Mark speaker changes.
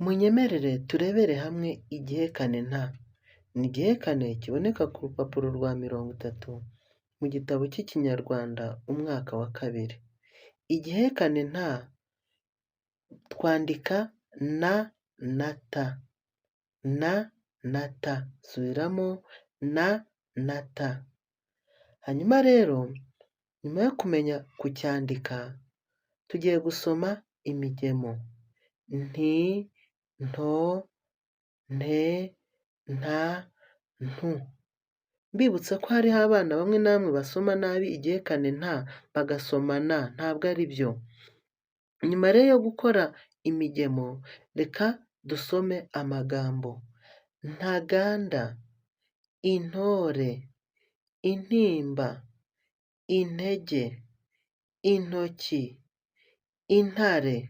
Speaker 1: Munyemerere turebere hamwe igihekane nta. Ni igihekane kiboneka ku rupapuro rwa 30 mu gitabo cy'Ikinyarwanda umwaka wa kabiri. Igihekane nta twandika n na t, n na t, subiramo n na t. Hanyuma rero nyuma yo kumenya kucyandika, tugiye gusoma imigemo nti, nto, nte, nta, ntu. Mbibutsa ko hariho abana bamwe na bamwe basoma nabi igihekane nta bagasoma na, ntabwo ari byo. Nyuma rero yo gukora imigemo, reka dusome amagambo: Ntaganda, intore, intimba, intege, intoki, intare.